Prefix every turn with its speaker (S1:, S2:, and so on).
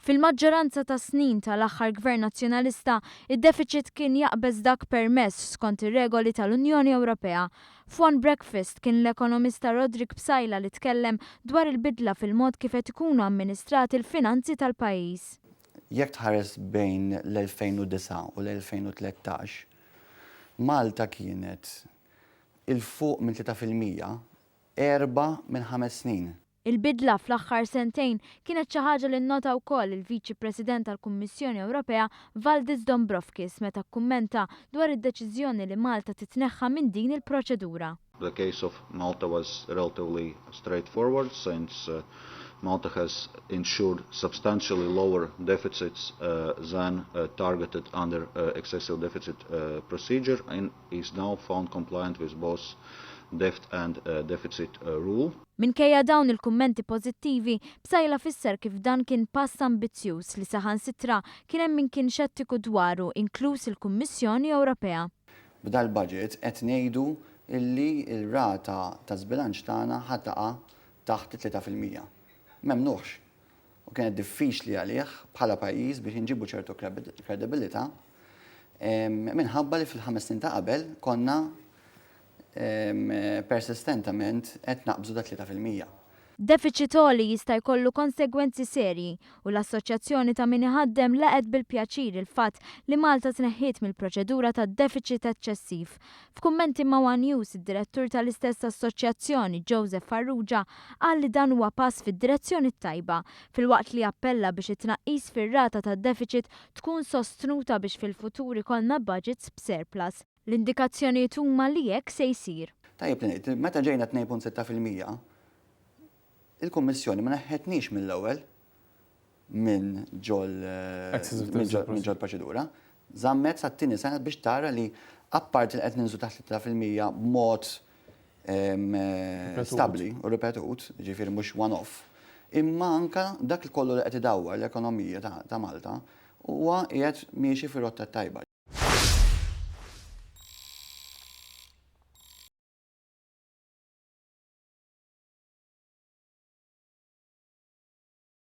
S1: Fil-maġġoranza tas-snin tal-aħħar Gvern Nazzjonalista, id-defiċit kien jaqbeż dak permess skont ir-regoli tal-Unjoni Ewropea. F'One Breakfast kien l-ekonomista Roderick Psaila li tkellem dwar il-bidla fil-mod kif qed ikunu amministrati l-finanzi tal-pajjiż.
S2: Jekk tħares bejn l-2009 u l-2013, Malta kienet 'il fuq minn 3% erba' minn ħames snin.
S1: Il-bidla fl-aħħar sentejn kienet xi ħaġa li nnota wkoll il-Viċi President tal-Kummissjoni Ewropea Valdis Dombrovskis meta kkummenta dwar id-deċiżjoni li Malta titneħħa minn din il-proċedura.
S3: The case of Malta was relatively straightforward since Malta has ensured substantially lower deficits than targeted under excessive deficit procedure and is now found compliant with both debt and deficit rule.
S1: Minkejja dawn il-kummenti pożittivi, Psaila fisser kif dan kien pass ambizzjuż li saħansitra kien hemm min kien xettiku dwaru, inkluż il-Kummissjoni Ewropea.
S2: B'dal-budget qed ngħidu li r-rata ta' żbilanċ tagħna ħa taqa' taħt it-3%. M'emmnuhx. U kienet diffiċli għalih bħala pajjiż biex inġibu ċertu kredibilità minħabba li fil-ħames snin ta' qabel konna persistentament qed naqbżu dat-3%.
S1: Defiċit għoli jista' jkollu konsegwenzi serji u l-Assoċjazzjoni ta' Min Iħaddem laqgħet bil-pjaċir il-fatt li Malta tneħħiet mill-proċedura ta' defiċit eċċessiv. F'kummenti ma' one News, id-direttur tal-istess assoċjazzjoni, Joseph Farrugia, qal li dan huwa pass fid-direzzjoni t-tajba, filwaqt li appella biex it-tnaqqis fir-rata tad-defiċit tkun sostnuta biex fil-futur ikollna budgets b'surplus. L-indikazzjonijiet huma li hekk se jsir.
S2: Tajjeb li ngħid li meta ġejna 2.6%, il-Kummissjoni ma neħħetniex mill-ewwel minn ġol minn ġol-proċedura. Żammet sat-tieni sena biex tara li apparti li qed ninżlu taħt 3% b'mod stabbli u ripetut, jiġifieri mhux one-off, imma anke dak kollu li qed idawwar l-ekonomija ta' Malta huwa qiegħed miexi fir-rotta t-tajba.